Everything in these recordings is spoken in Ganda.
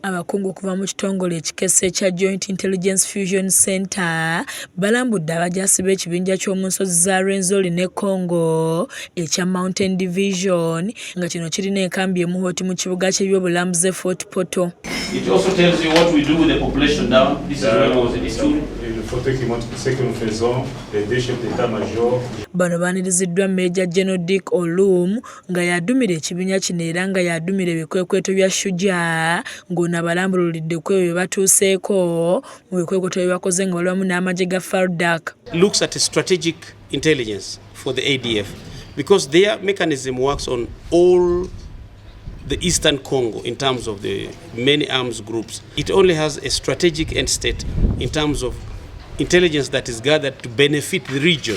Abakungu okuva mu kitongole ekikessi ekya Joint Intelligence Fusion Centre balambudde abajaasi b'ekibinja ky'omu nsozi za Rwenzori ne Congo ekya Mountain Division, nga kino kirina enkambi e Muhoti mu kibuga ky'ebyobulambuzi e Fort Portal. It also tells you what we do with the population down. This is when I was in Ituri. Une photo qui montre ce que nous faisons, les deux chefs d'état-major. Bano baaniriziddwa Major General Dick Olum, nga y'adumira ekibinja kino era nga y'adumira ebikwekweto bya Shujaa, ng'ono abalambululidde ku ebyo bye batuuseeko mu bikwekweto bye bakoze nga bali wamu n'amagye ga FARDC. Looks at strategic intelligence for the ADF because their mechanism works on all the Eastern Congo in terms of the many arms groups. It only has a strategic end state in terms of intelligence that is gathered to benefit the region,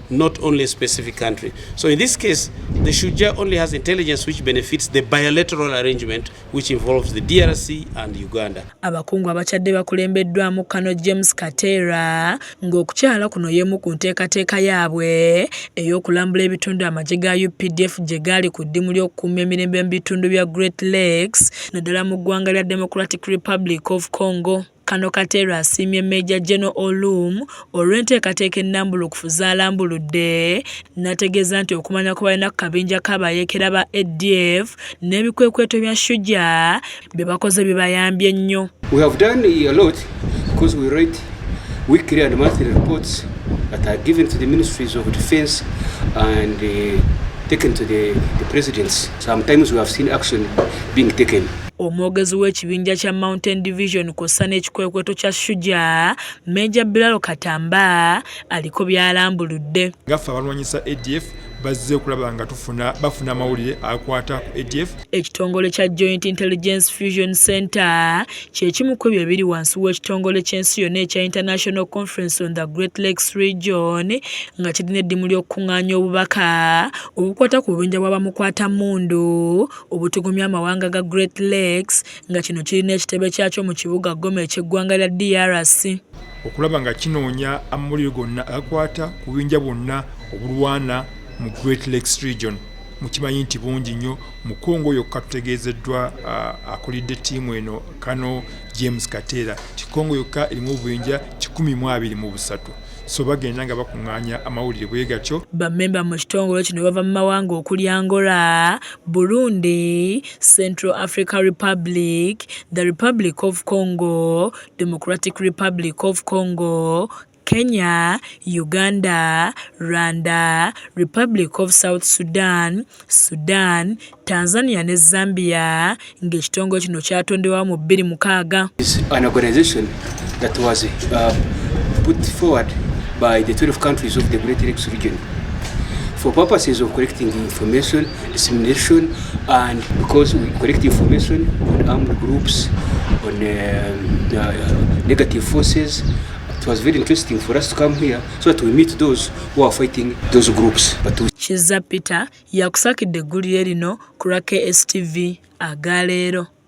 not only a specific country. So in this case, the Shujaa only has intelligence which benefits the bilateral arrangement, which involves the DRC and Uganda. Abakungu abakyadde bakulembeddwamu Colonel James Kateera, ng'okukyala kuno y'emu ku nteekateeka yaabwe ey'okulambula ebitundu amagye ga UPDF gye gaali ku ddimu ly'okukuuma emirembe mu bitundu bya Great Lakes, naddala mu ggwanga lya Democratic Republic of Congo. Colonel Kateera asiimye Major General Olum olw'enteekateeka ennambulukufu z'alambuludde, n'ategeeza nti okumanya kwe balina ku kabinja k'abayeekera ba ADF n'ebikwekweto bya Shujaa bye bakoze bibayambye nnyo. We have done a lot because we write weekly and monthly reports that are given to the ministries of defense and taken to the presidents. Sometimes we have seen action being taken. Omwogezi w'ekibinja kya Mountain Division kw'ossa n'ekikwekweto kya Shujaa, Major Bilal Katamba, aliko by'alambuludde. Ngaffe abalwanyisa ADF bazze okulaba nga tufuna bafuna amawulire akwata ku ADF. Ekitongole kya Joint Intelligence Fusion Center kye kimu ku ebyo ebiri wansi w'ekitongole ky'ensi yonna ekya International Conference on the Great Lakes Region, nga kirina eddimu ly'okukuŋŋaanya obubaka obukwata ku bubinja bw'abamukwatammundu obutigomya amawanga ga Great Lakes, nga kino kirina ekitebe kyakyo mu kibuga Goma eky'eggwanga lya DRC. Okulaba nga kinoonya amawulire gonna agakwata ku bubinja bwonna obulwana mu Great Lakes Region. Mukimanyi nti bungi nnyo mu Kongo yokka. Tutegeezeddwa akulidde ttiimu eno, Colonel James Kateera, ti Kongo yokka erimu obubinja 123, so bagenda nga bakuŋŋaanya amawulire bwe gatyo. Bammemba mu kitongole kino bava mu mawanga okuli Angola, Burundi, Central Africa Republic, the Republic of Congo, Democratic Republic of Congo, Kenya, Uganda, Rwanda, Republic of South Sudan, Sudan, Tanzania ne Zambia, ng'ekitongole kino kyatondebwawo mu 2006. It's an organization that was put forward by the 12 countries of the Great Lakes Region for purposes of collecting information, dissemination, and because we collect information on armed groups, on negative forces, it was very interesting for us to come here so that we meet those who are fighting those groups. But we Kizza Peter yakusakidde eggulire lino ku lwa KSTV agaleero.